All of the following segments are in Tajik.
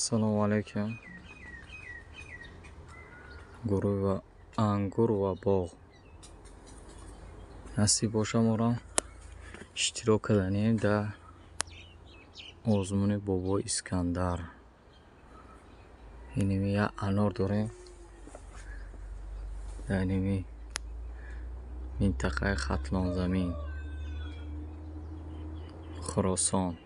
Салому алейкум. Гурӯҳи ва ангур ва боғ. Насиб боша моро иштирок карданем дар озмуни бобои Искандар. Иними як анор дорем дар иними минтақаи Хатлонзамин, Хуросон.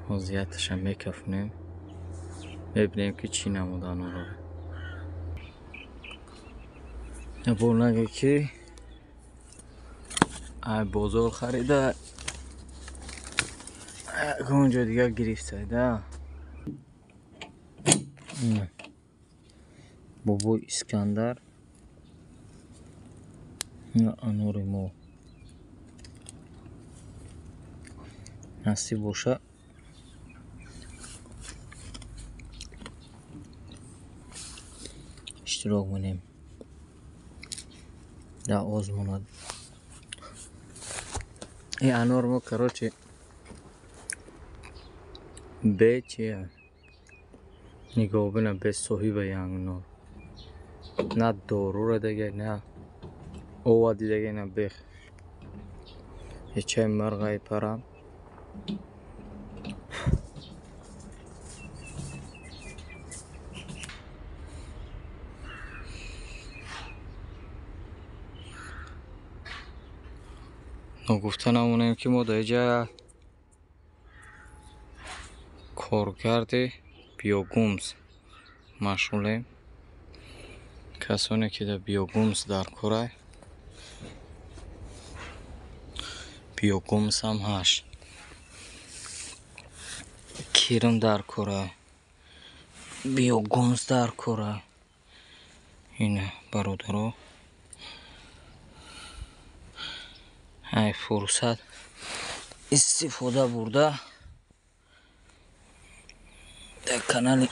Вазъияташа мекафнем, мебинем ки чӣ намуд анорро. Бо нагӯ ки ай бозор харида ягон ҷо дигар гирифтаида. Бобои Искандар анори мо. Насиб боша иштирок монем дар озмунот. Ин анор мо короче бе чи нигоҳбина, бе соҳиба анор. На дорура дига, на ова дидаги, на бех. Ҳечаи марғаи пара. Ногуфта намонем ки мо дар инҷа коргарди биогумс машғулем. Касоне ки дар биогумс дар корай, биогумсам ҳашт. Кирм дар корай, биогумс дар корай. Ина бародаро, ай фурсат истифода бурда дар канали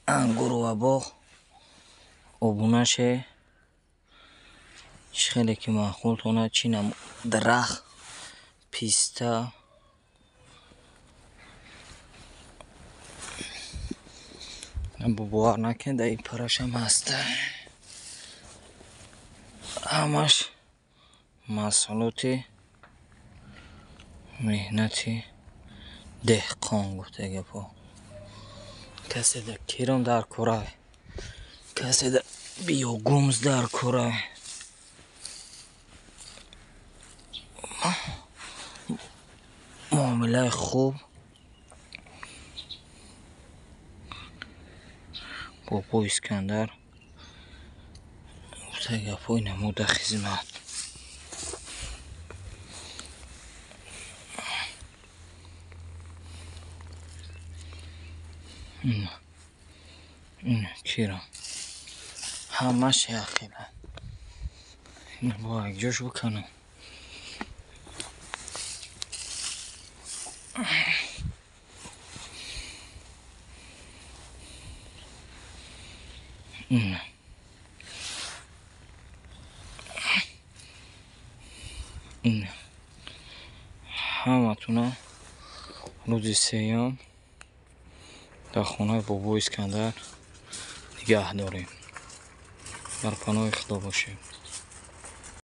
Ангур ва боғ обуна ше. Чӣ хеле ки маъқултона, чӣ намуд дарахт, писта, бовар накунед, дар ин парашам ҳаста. Ҳамаш маҳсулоти меҳнати деҳқон гуфта гапҳо. Касе дар кирм дар корай, касе дар биогумс дар корай. Муомилаи хуб бобои Искандар гуфта гапҳои намуда хизмат. Ина кира ҳамаш яхела. Ина бо якҷош биканам. Ина ина ҳаматуна рӯзи сеюм дар хонаи бобои Искандар нигаҳ дорем. Дар паноҳи Худо бошем.